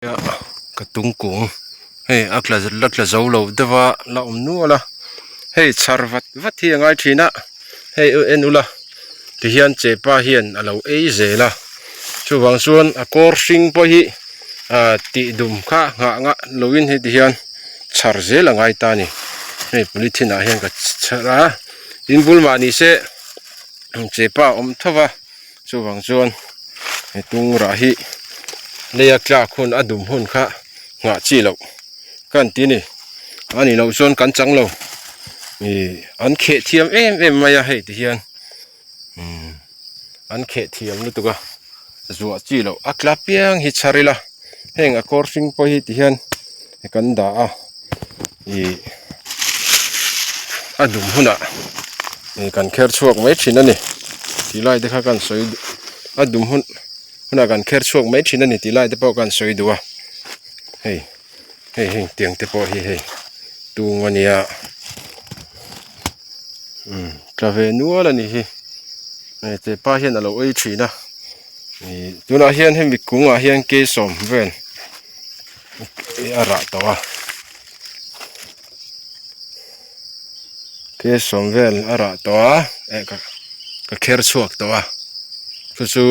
Ka tung kung hei a tla la tla zo lo deuh a la awm nual a hei chhar vat vat hi a ngai thin a hei en ula tihian chepa hian a lo ei zel a chuvang chuan a kawr hring pawh hi ah tih dum kha nghah ngah loin heti hian chhar zel a ngai ta a ni hei polythene ah hian ka chhar a in bul mah ni se chepa a awm tho va. Chuvang chuan he tung rah hi leia tlak hun a dum hun kha nghah chi loh ka han ti a ni. A nih loh chuan kan chang lo ih an kheh thiam em em mai a hei ti hian umm an kheh thiam lutuk a zuah chi loh a tla piang hi chhar ila heng a kawr hring pawh hi ti hian kan dah a ih a dum hunah ih kan kher chhuak mai thin a ni tih lai te kha kan sawi a dum hun hunah kan kher chhuak mai thin a ni tih lai te pawh kan sawi duh a hei hei heng tiang te pawh hi hei tung a nia umm tla ve nual a ni hi hei chepa hian a lo ei thin a ih tunah hian hemi kungah hian keisawm vel. A rah tawh a ke sawm vel a rah tawh a eh ka ka kher chhuak tawh a chu chu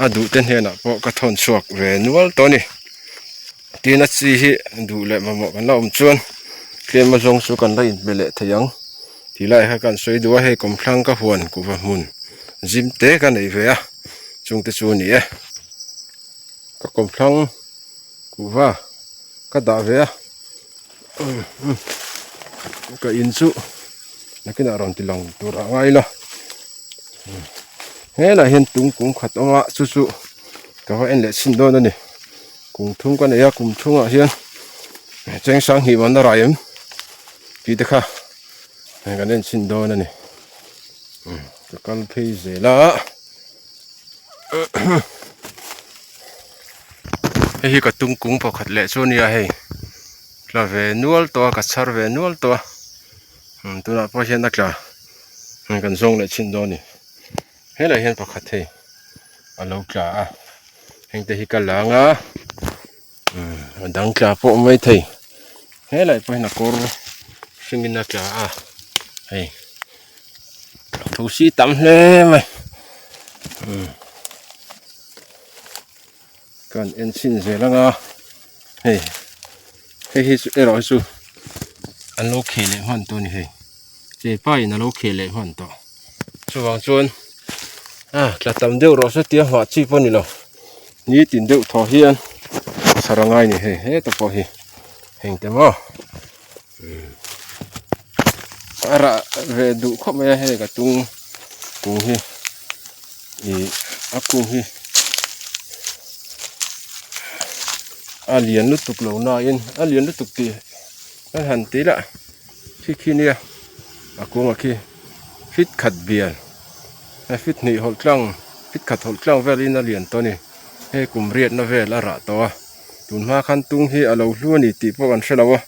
a duh te hnenah pawh ka thawn chhuak ve nual tawh a ni tin a chi hi duh leh mamawh kan la awm chuan tlem a zawng chu kan la inbe leh thei ang tih lai kha kan sawi duh a hei kawmthlang ka huan kuhva hmun zim te ka nei ve a chungte chu a ni e. Ka kawmthlang kuhva ka dah ve a ka in chu nakinah rawn ti lang tur a ngai ila helaiah hian tung kung khat awm a chu chu ka va en leh chhin dawn a ni kum thum ka nei a kum thungah hian cheng sanghnih man a rai em tih te kha kan en chhin dawn a ni ka kal phei zel a. Hei hi ka tum kung pakhat leh chu a nia hei tla ve nual tawh a ka chhar ve nual tawh a umm tunah pawh hian a tla hei kan zawng leh chhin dawn a ni helaiah hian pakhat hei a lo tla a heng te hi ka lang a umm a dang tla pawh a awm maithei helaiah pawh hian a kawr hringin a tla a hei. Thosi tam hle mai umm kan en chhin zel anga hei hei hi chu erawh hi chu an lo kheh leh hman tawh a ni hei chepa in a lo kheh leh hman tawh chuvang chuan a tla tam deuh rawh se tia nghah chi pawh a ni lo nitin deuh thaw hian chhar a ngai a ni hei heta pawh hi heng te maw. A rah ve duh khawp mai a hei ka tung kung hi ih a kung hi a lian lutuk lo nain a lian lutuk tih an han ti lah khi khi nia a kung a khi fit khat bial a fit hnih hawlh tlang fit khat hawlh tlang velin a lian tawh a ni hei kum riatna vel a rah tawh a. Tun hma khan tung hi a lo hlu a ni tih pawh kan hre lo a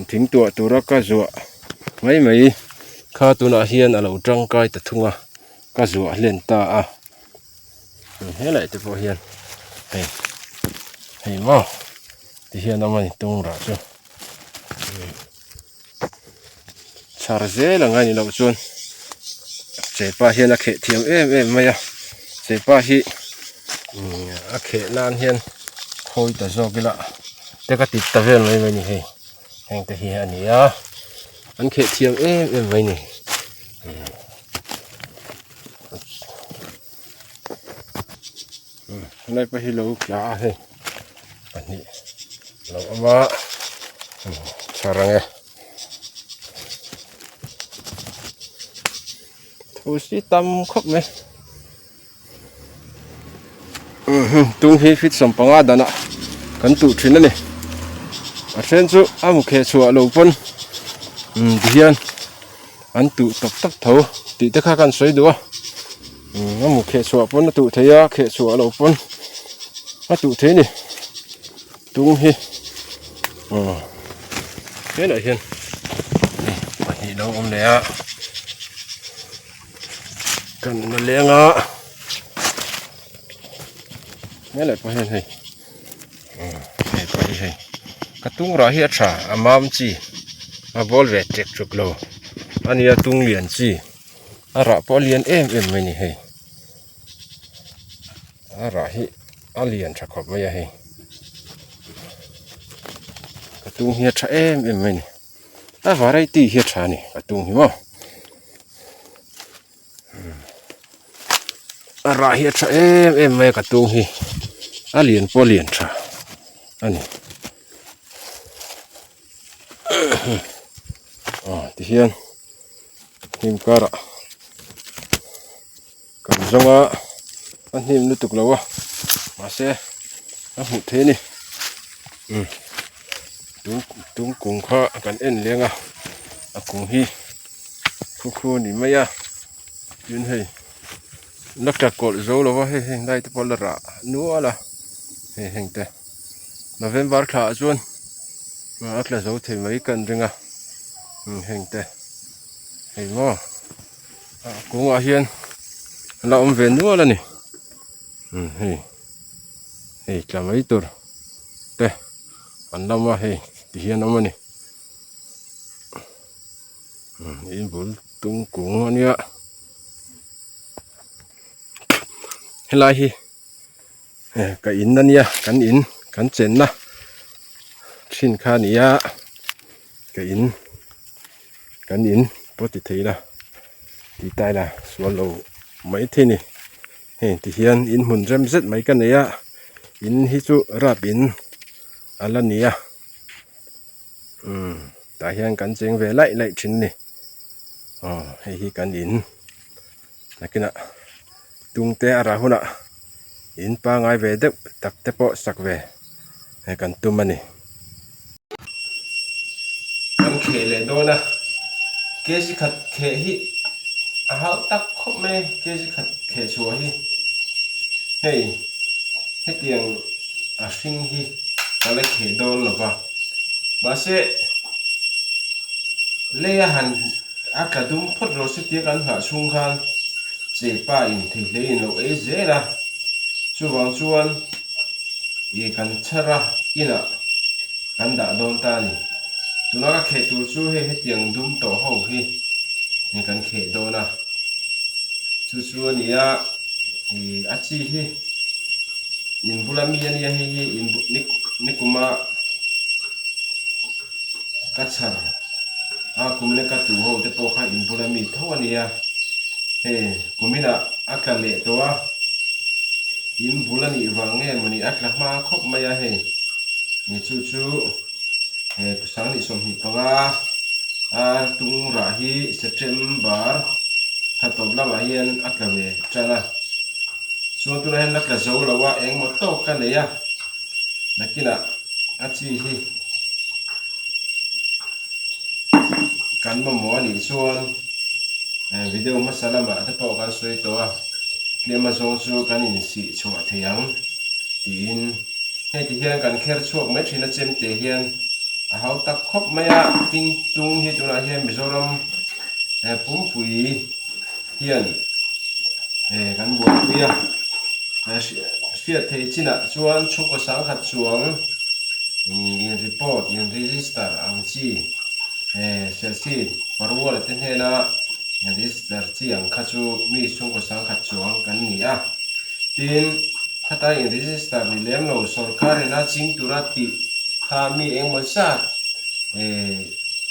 thing tuah tura ka zuah mai mai kha tunah hian a lo tangkai ta thung a ka zuah hlen ta a helai te pawh hian hei hei maw ti hian awm a ni tung rah chu chhar zel ang a ni loh chuan chepa hian a kheh thiam em em mai a chepa hi a kheh nan hian khawi ta zawk ila te ka ti ta vel mai mai a ni hei heng te hi a ni a an kheh thiam em em mai a ni. Helai pawh hi lo tla a hei pahnih lo awm a chhar ang e thosi tam khawp mai tung hi feet sawmpanga danah kan tuh thin a ni a then chu a mu kheh chhuah lo pawn tihian an tuh tawp tawp tho tih te kha kan sawi duh a. A mu kheh chhuah pawn a tuh thei a kheh chhuah loh pawn a tuh thei a ni tung hi aw helaiah hian pahnih lo awm leh a kan la leng a helaiah pawh hian hei. Hei pawh hi hei ka tung rah hi a tha a mam chi a bawl ve tek tuk lo a nia tung lian chi a rah pawh a lian em em mai a ni hei a rah hi a lian tha khawp mai a hei ka tung hi a tha em em mai a ni a variety hi a tha a ni ka tung hi maw. A rah hi a tha em em mai a ka tung hi a lian pawh a lian tha a ni aw tihian hnim karah kan zawng a a hnim lutuk lo a mahse a hmuh theih a ni umm tung kung kha kan en leng a a kung hi. Khu khu a ni mai a tin hei la tla kawlh zo lo va hei heng lai te pawh la rah nual a hei heng te November thla ah chuan a tla zo thei mai ka an ring a heng te hei maw a kungah hian a la awm ve nual a ni hei hei tla mai tur te an la awm a hei tihian a awm a ni. In bul tung kung a nia helai hi ka in a nia kan in kan chenna thin kha a ni a ka in kan in pawh ti thei ila ti ta ila sual lo mai thei a ni heng ti hian in hmun rem zet mai ka nei a in hi chu rap in a la ni a. Umm tah hian kan cheng ve laih laih thin a ni aw hei hi kan in nakinah tung te a rah hunah in pangai ve deuh tak te pawh sak ve kan tum a ni. Kan kheh leh dawn a kg khat kheh hi a hauh tak khawp mai a kg khat kheh chhuah hi hei hetiang a hring hi. Ka la kheh dawn lo va, mahse lei a han a tla dum phawt rawh se tia kan nghah chhung khan chepa in thei hle in lo ei zel a, chuvang chuan ih kan chhar a inah kan dah dawn ta a ni. Tuna ka kheh tur chu hei hetiang dum tawh ho hi kan kheh dawn a, chu chu a ni a ih a chi hi. In bula mi a nia hei hi in nikuma ka chhar a kumina ka tu ho te pawh kha in bula mi tho a nia hei kuminah a tla leh tawh a in bul a nih vang nge mawni a tla hma khawp mai a hei chu chu. 25 a tung rah hi September thla tawp lamah hian a tla ve tan a, chuan tunah hian la tla zo lo a engemaw tawk ka nei a, nakinah a chi hi kan mamawh a nih chuan video hmasa lamah te pawh kan sawi tawh a, tlem azawng chu kan insih chhuah thei ang tiin. Hei ti hian kan kher chhuak mai thin a chemte hian a hau tak khawp mai a, tin tung hi tunah hian Mizoram pumpui hian kan buaipui a, hriat theih chinah chuan chhungkaw sangkhat chuang in report in register ang chi Serchhip Paruala te hnena in register chi ang kha chu mi chhungkaw sangkhat chuang kan ni a, tin. Khata in register ni lem lo sorkar in a ching tura tih kha mi engmaw zat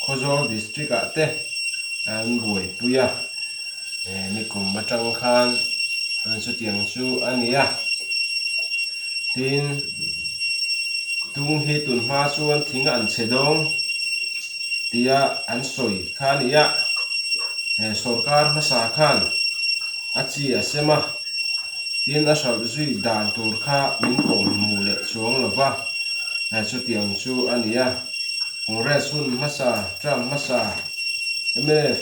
Khawzawl district ah te an buaipui a, nikum atang khan chutiang chu a ni a. Tin, tung hi tunhma chuan thing an chhe dawng tia an sawi kha a ni a, sorkar hmasa khan a chi a sem a. Tin, a hralh zui dan tur kha min kawm hmu leh chuang lo va, chutiang chu a ni a. Congress hun hmasa, term hmasa, mnf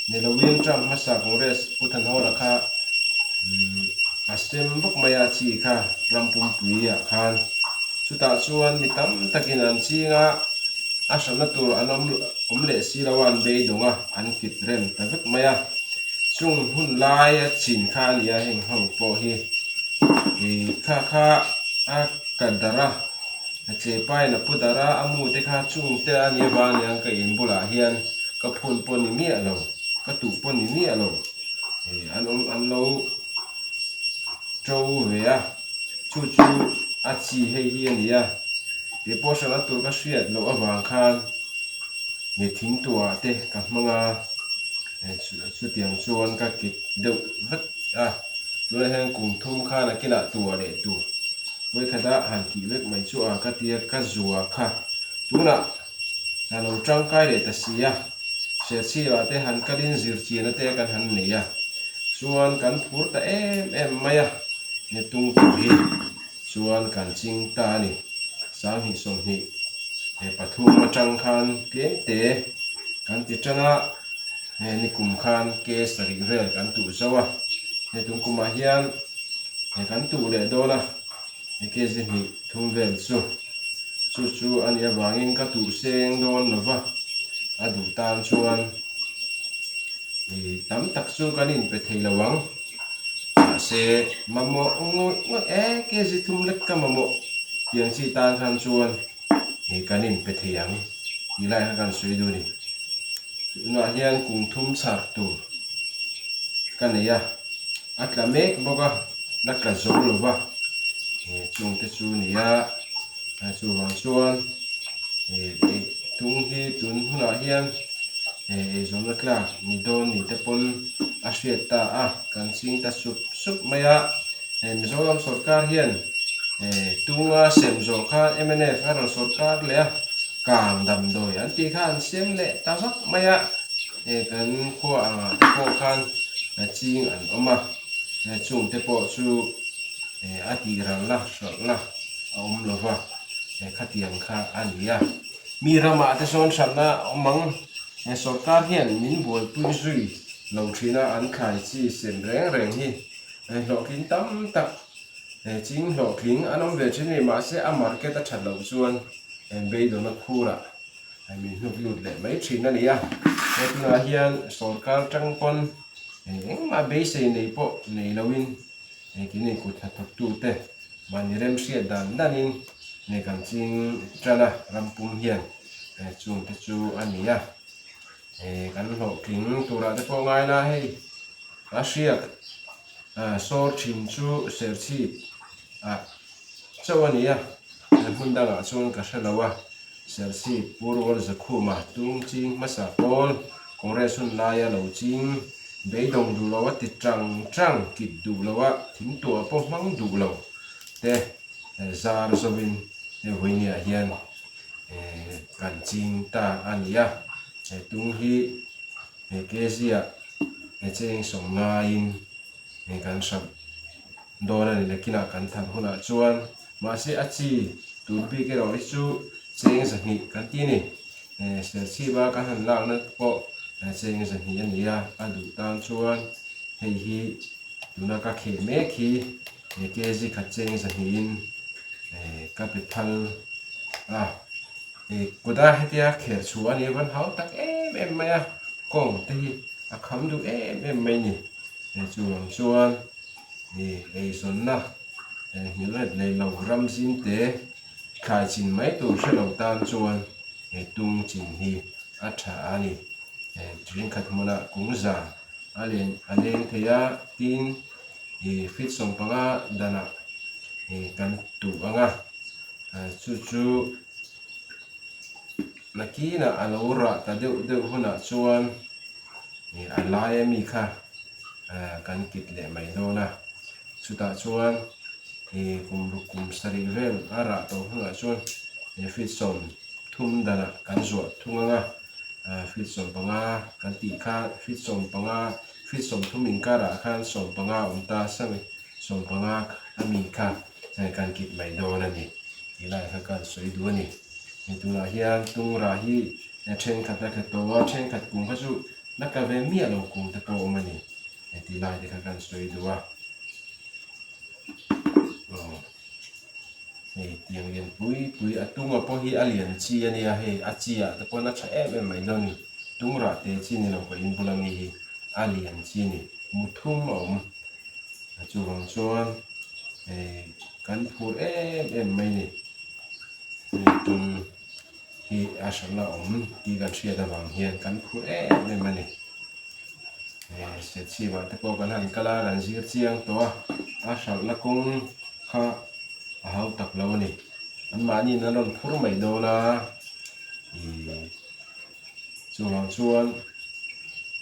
ni loin term hmasa Congress Pu Thanhawla kha a sem vak mai a, chi kha ram pumpuiah khan. Chutah chuan mi tam takin an ching a, a hralhna tur an awm leh si lo a, an beidawng a, an kit rem ta vek mai a. Chung hun laia chin kha a ni a, heng ho pawh hi ih kha kha a ka darh a. Chepain a pu darh a, a mu te kha chung te a nia va aniang ka in bulah hian ka phun pawh ni miah lo, ka tuh pawh ni miah lo an awm an lo to ve a, chu chu a chi hei hi a ni a, kei pawh hralh a tur ka hriat loh avang khan nge thing tuah te ka hmang a, chutiang chuan ka kit deuh vek a, tunah hian kum thum khan a kinah tuah leh tur. Vawikhat a han kih vek mai chu a ka tia ka zua kha tunah a lo tangkai leh ta si a, Serchhip-ah te han kalin zirchiana te kan han nei a, chuan kan phur ta em em mai a, he tung tur hi chuan kan ching ta a ni. 20 20 pathum atang khan tlem te kan ti tan a, he nikum khan ke sarih vel kan tuh zo a, he tung kumah hian He kan tuh leh dawn a, he kg hnih thum vel chu chu chu a nih avangin ka tuh seng dawn lo va, a duh tan chuan ih tam tak chu kan inpe thei lo ang. Mahse mamawh ngawih ngawih e kg thum lek ka mamawh tiang chi tan khan chuan ih kan inpe thei ang tih lai kha kan sawi duh a ni. Tunah hian kum thum chhar tur ka nei a. A tla mek bawk a, la tla zo lo va, chung te chu ni a, chuvang chuan tung hi tun hunah hian eizawnna tlak ni dawn ni te pawn a hriat ta a, kan ching ta sup sup mai a, Mizoram sawrkar hian tunga sem zawh kha mnf a rawn sawrkar leh a, kang damdawi an tih kha an sem leh ta vak mai a. Hei kan khua angah te pawh khan ching an awm a, chung te pawh chu a tih ralna hralhna a awm lo va, khatiang kha a ni a. Mi ramah te sawn hralhna a awm ang, sawrkar hian min buaipui zui lo thin a, an thlai chi sem reng reng hi hlawhtling tam tak ching hlawhtling an awm ve thin a ni, mahse a market a that loh chuan beidawna khurah Hei min hnuk lut leh mai thin a ni a, he tunah hian sawrkar tang pawn engmah beisei nei pawh nei loin engtin in kut hnathawk tute mahni remhriat dan danin nei kan ching tan a rampum hian chung te chu a ni a, kan hlawhtling turah te pawh ngai la hei a hriak sawr thin chu serchhip ah chauh a ni a, hmun dangah chuan ka hre lo a. Serchhip Pu Rual Zakhuma tung ching hmasa pawl Congress hun laia lo ching beidawng duh lo a ti tang tang kit duh lo a thing tuah pawh hmang duh lo te zar zovin he vawinia hian kan ching ta a ni a, he tung hi he kezia he cheng sawm ngaiin Hei kan hralh dawn a ni nakinah kan than hunah chuan mahse a chi tur bik erawh hi chu cheng zahnih kan ti a ni. Serchhip a kan han lakna pawh cheng zahnih a ni a, a duh tan chuan hei hi tuna ka kheh mek hi kg khat cheng zahnihin ka pe phal a. Kut a hetia kher chhuah a ni a van hau tak em em mai a, kawng te hi a kham duh em em mai ni. Hei chuvang chuan ih eizawnna nghilh nei lo ram zim te thlai chin mai tur hre lo tan chuan hei tung chin hi a tha a ni. Thenkhat hmunah kung za a len a leng thei a tin ih feet 15 danah ih kan tuh ang a chu chu nakinah a lo rah ta deuh deuh hunah chuan. Ih a laia mi kha ah kan kit leh mai dawn a chutah chuan ih kum ruk kum sarih vel a rah tawh hunah chuan ih feet 30 danah kan zuah thung ang a ah feet 15 kan tih kha feet 15 feet 30 inkarah khan 15 a awm ta sami 15 a mi kha kan kit mai dawn a ni tih lai kha ka han sawi duh a ni hei tunah hian tung rah hi Thenkhat a tla tawh a, thenkhat kum kha chu la tla ve miah lo kum te pawh a awm a ni. Heti lai te kha kan sawi duh a. Aw hei tiang lian pui pui a tunga pawh hi a lian chi a nia hei a chi ah te pawn a tha em em mai dawn a ni. Tung rah te chi ni lo ka in bula mi hi a lian chi a ni. Mu thum a awm. Chuvang chuan hei kan phur em em mai a ni. Tum hi a hralh a awm tih kan hriat avang hian kan phur em em a ni. Serchhip ah te pawh kan han kal a kan zir chiang tawh a, a hralhna kawng kha a hau tak lo a ni. Anmahniin an rawn phur mai dawn a, ihh chuvang chuan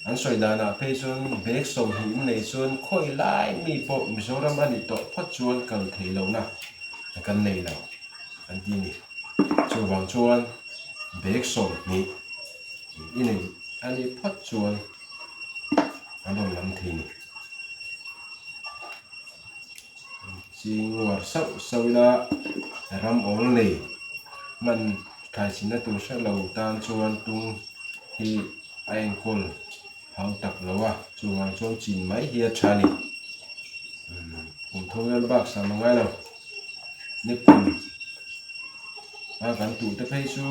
an sawi danah phei chuan bag 20 nei chuan khawi lai mi pawh Mizoram a nih tawh phawt chuan kal theih lohna kan nei lo an ti a ni. Chuvang chuan bag 20 i nei a nih phawt chuan an rawn lam thei a ni. Ching uar sauh sauh ila ram awl nei hman thlai chhinna tur hre lo tan chuan tung hi a enkawl hau tak lo a, chuvang chuan chin mai hi a tha a ni. Kum tho vel bak sam a ngai lo, nikum a kan tuh te phei chu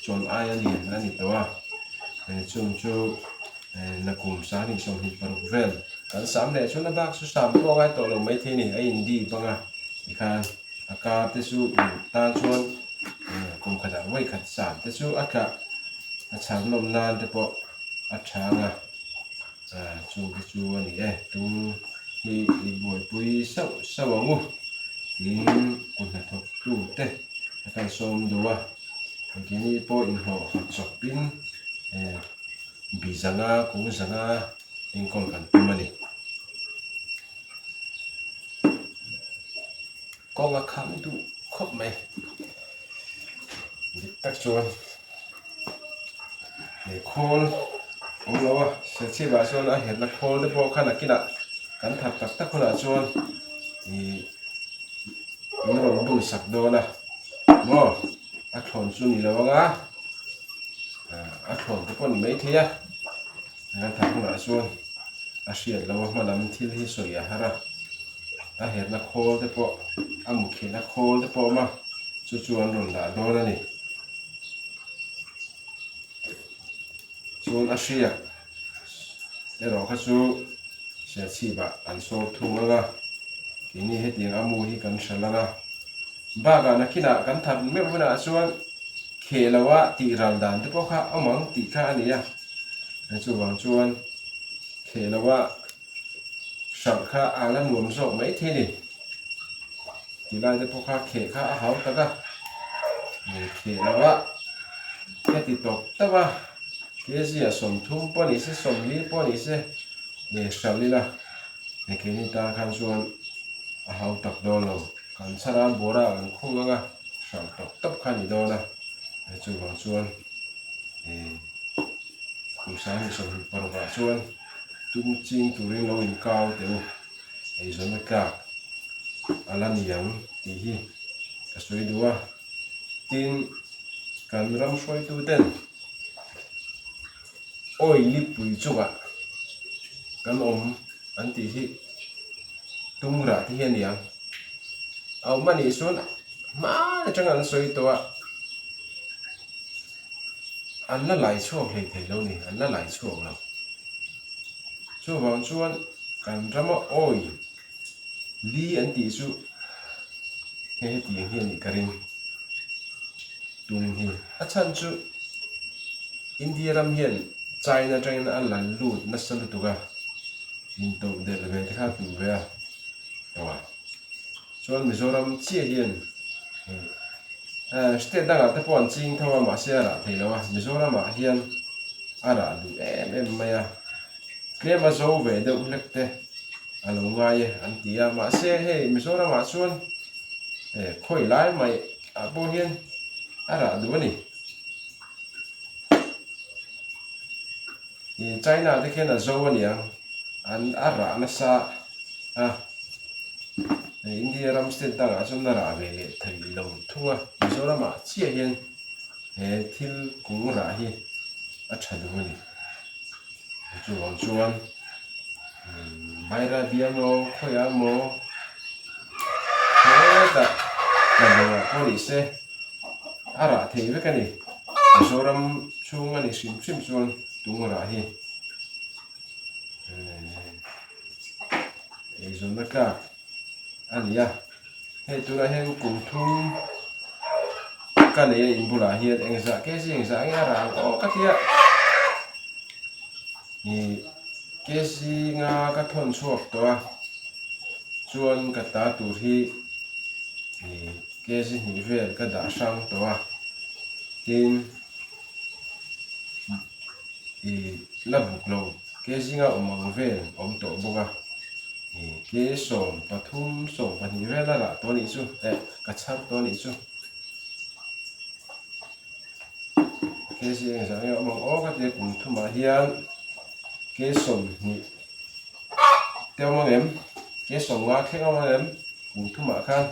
chawn aia lian a ni tawh a, chung chu nakum 2026 vel Kan sam leh chuan a bak chu sam pawh a ngai tawh lo maithei a ni, a in dip ang a, tikhan a kar te chu duh tan chuan kum khatah vawi khat sam te chu a tlah a chhar nawm nan te pawh a tha ang a, chung te chu a ni e, tum hi i buaipui sauh sauh ang u tiin kut hnathawk tu te a kan sawm duh a, keini pawh inhlawh ha chawpin Bi zanga kung zanga enkawl kan tum a ni. Kawng a kham duh khawp mai. Dik tak chuan he khawl awm lo a, Serchhip ah chuan a herna khawl te pawh khan a kinah kan that tak tak hunah chuan ih min rawn bun sak dawn a maw a thlawn chu ni lo ang a. A thlawn te pawh ni maithei a kan thah hunah chuan a hriat loh a hma lam thil hi sawi a har a a herna khawl te pawh a mukhelhna khawl te pawh a awm a chu chu an rawn dah dawn a ni chuan a hriat erawh kha chu Serchhip ah an sawr thung ang a keini hetiang a mu hi kan hre lang a bakah nakinah kan that meuh hunah chuan Kheh lo a tih ral dan te pawh kha awm ang tih kha a ni a, chuvang chuan kheh lo a hralh kha a la nuam zawk mai thei a ni. Ti lai te pawh kha kheh kha a hau tak a, kheh lo a heti tawp tawp a, kg ah 30 pawh ni se 40 pawh ni se hralh ila keini tan khan chuan a hau tak dawn lo, kan chhar a bawra kan khung ang a. Hrang tawp tawp kha a ni dawn a, chuvang chuan kum 2026 ah chuan tum ching turin lo inkau teh u, eizawnna tlak a la ni ang tih hi ka sawi duh a. Tin, kan ram hruaitu ten oil lipui chungah kan awm an tih hi tum rah te hi a ni ang. A awm a nih chuan hmaan atanga an sawi tawh a, an la lai chhuak hlei thei lo ni, an la lai chhuak lo. Chuvang chuan kan rama oil li an tih chu hei hetiang hi a nih ka ring tum hi. A chhan chu India ram hian China atangin a la lut nasa lutuk a, intodelh ve te kha a tum ve a. Aw chuan Mizoram chiah hian eh state dangah te pawh an ching tho a mahse a rah thei lo a Mizoram ah hian a rah duh em em mai a tlem a zo ve deuh hlek te a lo ngai e an ti a mahse hei Mizoram ah chuan eh khawi lai mai ah pawh hian a rah duh a ni. China te khian a zo a niang an a rah nasa a India ram state dangah chuan a rah ve leh thei lo thung a Mizoram ah chiah hian he thil kung rah hi a tha duh a ni chuvang chuan Bairabi emaw khawiah emaw hetah hnathawh ah pawh ni se. A rah thei vek a ni. Mizoram chhung a ni hrim hrim chuan tung rah hi eizawnna tlak a ni a. Hei tunah hian kum thum. ka nei a in bulah hian engzah kg engzah nge a rah ang aw ka tia ih kg nga ka thawn chhuak tawh a chuan ka ta tur hi ih kg hnih vel ka dah hrang tawh a tin ih la buk lo kg nga awm ang vel awm tawh bawk a. Ke 13, 12 vel a rah tawh a nih chu, eh ka chhar tawh a nih chu. Ke si engzah nge awm ang aw ka tia kum thumah hian ke 20 te awm ang em? Ke 50 thleng awm ang em? Kum thumah khan.